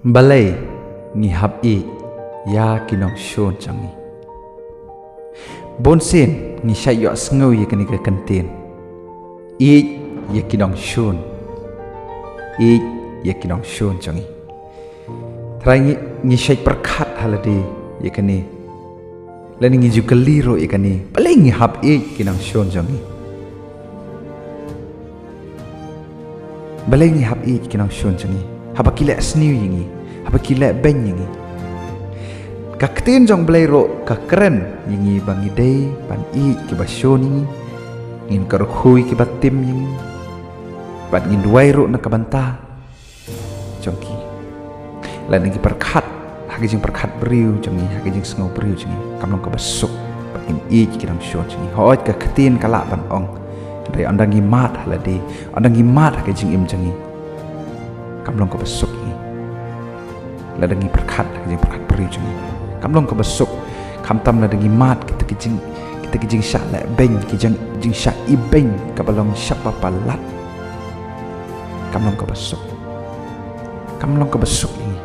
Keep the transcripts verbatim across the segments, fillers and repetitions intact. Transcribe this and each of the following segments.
Balei ngi hap ïeit ïa ki nongshun jong ngi? Bun sien ngi shait ïohsngew ïa kane ka kyntien. Ïeit ïa ki nongshun. Ïeit ïa ki nongshun jong ngi. Trai ngi, ngi shait pyrkhat ha lade ïa kane. Lane ngi ju kylli ruh ïa kane. Balei ngi hap ïeit ki nongshun jong ngi? Balei ngi hap ïeit ki nongshun jong ngi? Haba ki leh sniew ïa ngi, haba ki leh beiñ ïa ngi. Ka ktien jong Blei ruh ka kren ïa ngi ba ngi dei ban ïeit kiba shun ïa ngi. Ngin kyrkhu ïa kiba tim ïa ngi. Bad ngin duwai ruh na ka bynta jong ki. Lada ngi pyrkhat ha ka jingpyrkhat briew jong ngi, ha ka jingsngew briew jong ngi, kam long kaba suk. Bad ngin ïeit ki nongshun jong ngi. Hooid, ka ktien ka lah ban ong. Hynrei ynda ngi mad ha lade, ynda ngi mad ha ka jingim jong ngi, kam long kaba suk ïa ngi. Lada ngi pyrkhat ha ka jingpyrkhat briew jong ngi, kam long kaba suk. Khamtam lada ngi mad kita ki jing, kita ki jingshah leh beiñ, ki jing, jingshah ibeiñ kaba long shah palat. Kam long kaba suk. Kam long kaba suk ïa ngi.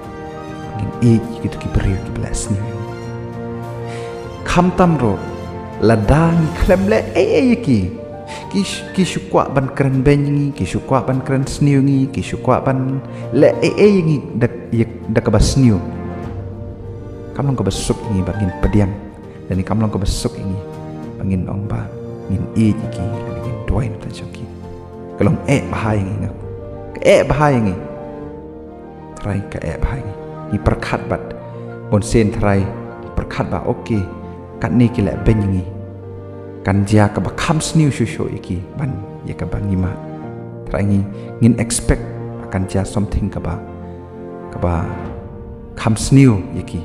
Ngin ïeit ïa kito ki briew kiba leh sniew ïa ngi. Khamtam ruh lada ngi khlem leh ei ei ïa ki. Ki sh-, ki shu kwah ban kren beiñ ïa ngi, ki shu kwah ban kren sniew ïa ngi, ki shu kwah ban leh ei ei ïa ngi da, ïa, da kaba sniew. Kam long kaba suk ïa ngi ba ngin pdiang. Lane kam long kaba suk ïa ngi ba ngin ong ba ngin ïeit ïa ki, lane ngin duwai na ka bynta jong ki. Ka long eh bha ïa ngi, nga. Ka eh bha ïa ngi. Trai, ka eh bha ïa ngi. Ngi pyrkhat bad bun sien, Trai, ngi pyrkhat ba, okay, katne ki leh beiñ ïa ngi. Kan jia kaba kham sniew shuh shuh ïa ki ban ïa kaba ngi mad. Trai, ngi, ngin expect ba kan jia something kaba, kaba kham sniew ïa ki.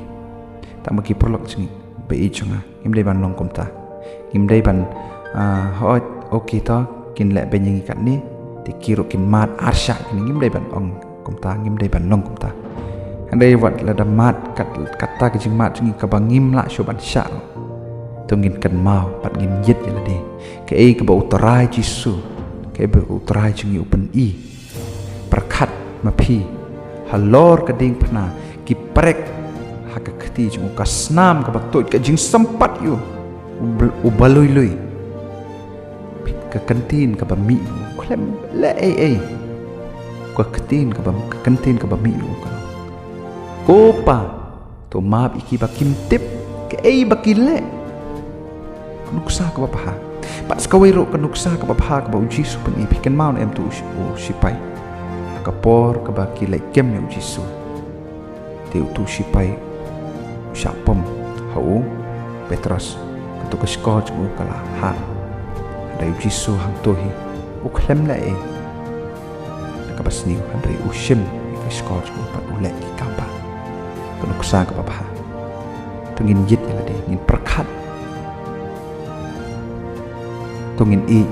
Tang ba ki paralok jong ngi ba ïeit jong nga, ngim dei ban long kumta. Ngim dei ban, ah, hooid, okay to, kin leh beiñ ïa ngi katne, te ki ruh kin mad arshah ïa ngi, ngim dei ban ong kumta, ngim dei ban long kumta. Hynrei wat lada mad kat, kata ka jingmad jong ngi kaba ngim lah shuh ban shah ruh, to ngin kynmaw bad ngin ïeit ïa lade. Kaei kaba U Trai Jisu, kaei ba U Trai jong ngi u pyni. Pyrkhat ma phi, halor ka diengphna ki prek ha ka kti jong u, ka snam kaba tuid, ka jingsympat ïa u, u bl-, uba lui lui. Ka ktien kaba mih ïa u, khlem leh ei ei. Ka ktien kaba, ka ktien kaba mih ïa u ka long, Ko Pa, to map ïa ki ba kim tip kaei ba ki leh. Ka nuksa kaba bha. Bad sa kawei ruh ka nuksa kaba bha kaba U Jisu u pyni, phi kynmaw ne em, uto u shi-, u shipai, ha ka por kaba ki leit kem ïa U Jisu, te uto u shipai u shah pom ha u Petros. Kato ka shkor jong u ka la hap. Hynrei U Jisu hangto hi u khlem leh ei da kaba sniew, hynrei u shim ïa ka shkor jong u bad u leh ki kam bha. Ka nuksa kaba bha. To ngin ïeit ïa lade, ngin pyrkhat. To ngin ïeit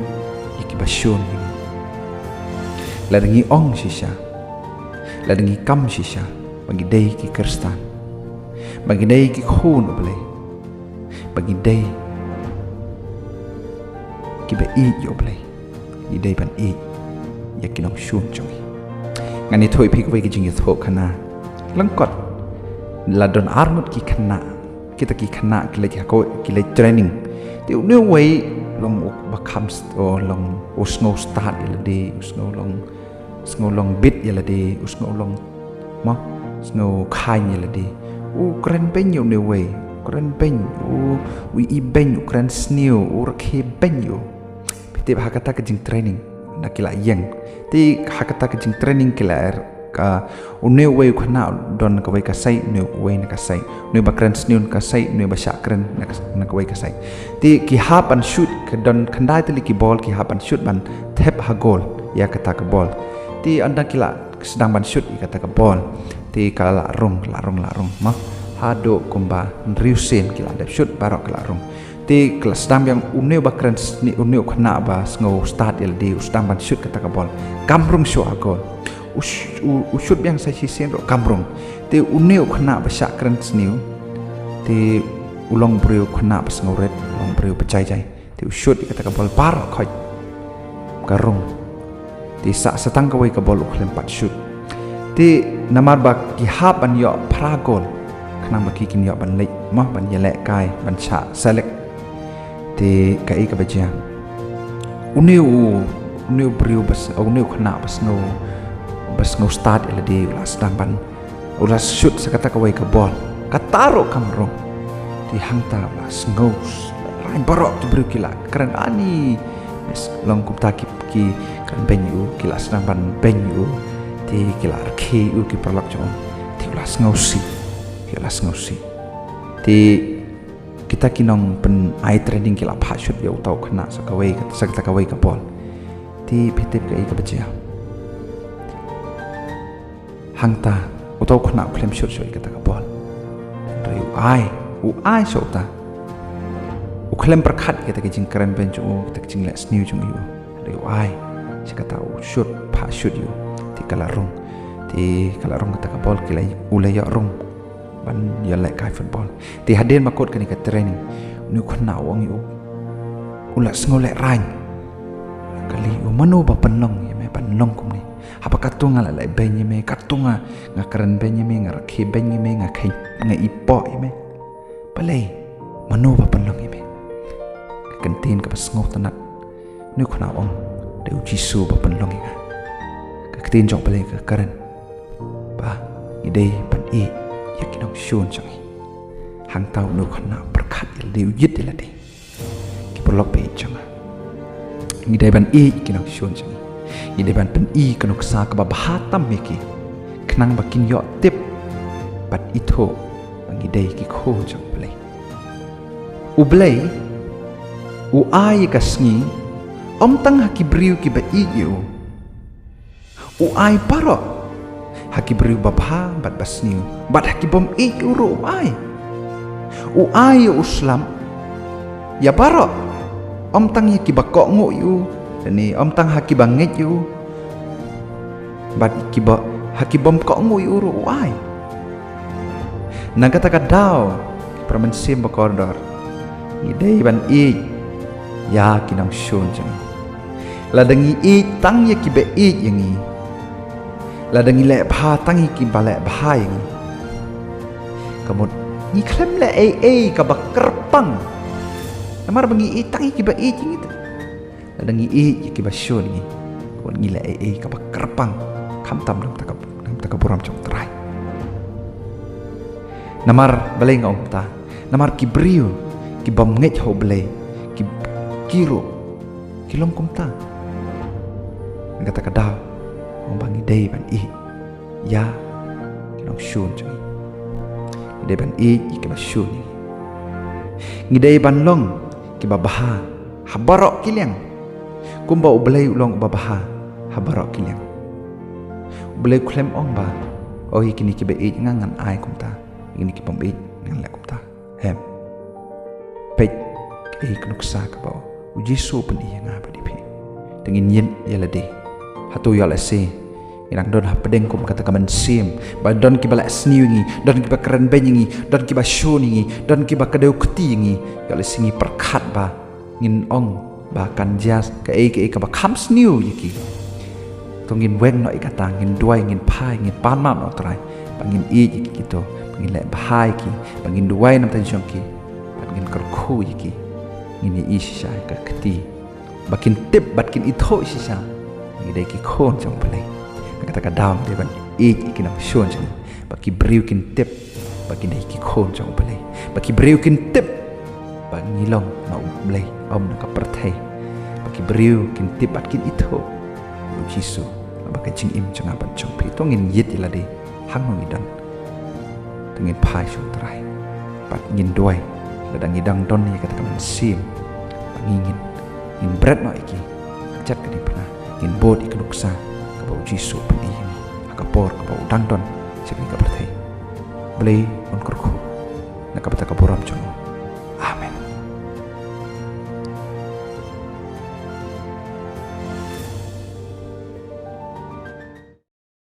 ïa kiba shun ïa ngi. Lada ngi ong shisha, lada ngi kam shisha ba ngi dei ki Khristan, ba ngi dei ki khun U Blei, ba ngi dei kiba ïeit ïa U Blei, ngi dei ban ïeit ïa ki nongshun jong ngi. Ngan ïathuh ïa phi kawei ka jingïathuhkhana. Lyngkot, la don arngut ki khynnah, kita ki khynnah ki leit ha ko, ki leit training. Te une uwei long u ba kham st-, o long u sngew stad ïa lade, u sngew long, sngew long bit ïa lade, u sngew long, mo, sngew kheiñ ïa lade. U kren beiñ ïa une uwei, u kren beiñ, u, u ibeiñ, u kren sniew, u rakhe beiñ ïa u. Phi tip ha kata ka jingtraining, na ki la ïeng. Te ha kata ka jingtraining ki la er ka, une uwei u khynnah u don na kawei ka side, une uwei na ka side. Une ba kren sniew na ka side, une ba shah kren na ka, na kawei ka side. Te ki hap ban shoot, ka don khyndai tylli ki bol, ki hap ban shoot ban thep ha goal ïa kata ka bol. Te ynda ki la sdang ban shoot ïa kata ka bol, te ka la rung, la rung, la rung, mo. Haduh kumba hynriew sien ki la dep shoot, baroh ka la rung. Te ka la sdang biang une uba kren sniew, une u khynnah ba sngew stad ïa lade, u sdang ban shoot kata ka bol. Kam rung shuh ha goal. U sh-, u, u shoot biang sa shisien ruh kam rung. Te une u khynnah ba shah kren sniew, te u long briew u khynnah ba sngewrit, u long briew ba jai jai. Te u shoot ïa kata ka bol, baroh khoit ka rung. Te sa, sa tang kawei ka bol u khlem pat shoot. Te namar ba ki hap ban ïoh phra gol, khnang ba ki kin ïoh ban leit, mo, ban ïalehkai, ban shah select. Te kaei kaba jia? Une u, une u briew bas, une u khynnah ba sngew, ba sngew stad ïa lade, u la sdang ban, u la shoot sa kata kawei ka bol. Kata ruh kam rung. Te hangta u la sngew, rang baroh ki briew ki la kren, ani, bes long kumta ki, ki kren beiñ ïa u, ki la sdang ban beiñ ïa u. Te ki la rkhie ïa u ki paralok jong u. Te u la sngewsih. Te u la sngewsih. Te kita ki nongpyn-ai training ki la phah shoot ïa uta u khynnah sa kawei, sa kata kawei ka bol. Te phi tip kaei kaba jia? Hangta, uta u khynnah u khlem shoot shuh ïa kata ka bol. Hynrei u ai, u ai shuh uta. U khlem pyrkhat ïa kita ki jingkren beiñ jong u, kita ki jingleh sniew jong u. Hynrei u ai, sha kata u shoot, phah shoot ïa u. Te ka la rung. Te ka la rung kata ka bol, ki la, u la ïoh rung ban ïalehkai football. Te hadien ba kut kane ka training, une u khynnah u ong ïa u, u la sngew lehraiñ. Kylli u, mano ba pynlong ïa me ban long kumne? Haba katto nga la leh beiñ ïa me, katto nga, nga kren beiñ ïa me, nga rkhie beiñ ïa me, nga kheiñ, nga ipoh ïa me. Balei, mano ba pynlong ïa me? Ka kyntien kaba sngewtynnat, une u khynnah u ong, dei u Jisu ba pynlong ïa nga. Ka ktien jong U Blei ka kren ba ngi dei ban ïeit ïa ki nongshun jong ngi. Hangta une u khynnah u pyrkhat ïa lade, u ïeit ïa lade. Ki paralok ba ïeit jong nga, ngi dei ban ïeit ïa ki nongshun jong ngi. Ngi dei ban pyni ka nuksa kaba bha tam ïa ki, khnang ba kin ïoh tip bad ithuh ba ngi dei ki khun jong U Blei. U Blei u ai ïa ka sngi, ym tang ha ki briew kiba ïeit ïa u. U ai baroh ha ki briew babha bad basniew, bad ha ki bym ïeit ïa u ruh u ai. U ai ïa u slap ïa baroh, ym tang ïa kiba kohnguh ïa u, lane ym tang ha kiba ngeit ïa u, bad kiba, ha ki bym kohnguh ïa u ruh u ai. Na kata ka daw, para mynsiem bakordor, ngi dei ban ïeit ïa ki nongshun jong ngi. Lada ngi ïeit tang ïa kiba ïeit ïa ngi, lada ngi leh bha tang ïa kiba leh bha ïa ngi, ka mut ngi khlem leh ei ei kaba kyrpang. Namar ba ngi ïeit tang ïa kiba ïeit ïa ngi. Lada ngi ïeit ïa kiba shun ïa ngi, ka mut ngi leh ei ei kaba kyrpang, khamtam na ka bynta ka, na ka bynta ka burom jong U Trai. Namar balei nga ong kumta? Namar ki briew ki bym ngeit ha U Blei, ki, ki ruh ki long kumta. Na kata ka daw, ong ba ngi dei ban ïeit ïa ki nongshun jong ngi. Ngi dei ban ïeit ïa kiba shun ïa ngi. Ngi dei ban long kiba bha ha baroh ki liang, kumba U Blei u long uba bha ha baroh ki liang. U Blei u khlem ong ba, oh, ïa kine kiba ïeit ïa nga ngan ai kumta, ïa kine ki bym ïeit ngan leh kumta. Em. Peit kaei ka nuksa kaba U Jisu u pyni ïa nga bad ïa phi. Te ngin ïeit ïa lade. Hato ïoh lehse ngi dang don hapdeng kum kata ka mynsiem ba don kiba leh sniew ïa ngi, don kiba kren beiñ ïa ngi, don kiba shun ïa ngi, don kiba kdew kti ïa ngi, ïoh lehse ngi pyrkhat ba ngin ong ba kan jia kaei kaei kaba kham sniew ïa ki. To ngin weng noh ïa kata, ngin duwai, ngin phai, ngin pan map na U Trai ba ngin ïeit ïa ki, to ba ngin leh bha ïa ki, ba ngin duwai na ka bynta jong ki, ba ngin kyrkhu ïa ki. Ngin ïohi shisha ïa ka kti, ba kin tip bad kin ithuh shisha ba ngi dei ki khun jong U Blei. Na kata ka daw ngi dei ban ïeit ïa ki nongshun jong ngi, ba ki briew kin tip ba ki dei ki khun jong U Blei, ba ki briew kin tip ba ngi long na U Blei, ym na ka pyrthei, ba ki briew kin tip bad kin ithuh ïa U Jisu, ba ka jingim jong nga bad jong phi. To ngin ïeit ïa lade hangno ngi don. To ngin phai sha U Trai bad ngin duwai, lada ngi dang don ïa kata ka mynsiem ba ngi ngin, ngin bret noh ïa ki, ka jait ka diengphna, ngin bud ïa ka nuksa kaba U Jisu u pyni ïa ngi ha ka por kaba u dang don sha kane ka pyrthei. Blei un kyrkhu na ka bynta ka burom jong u.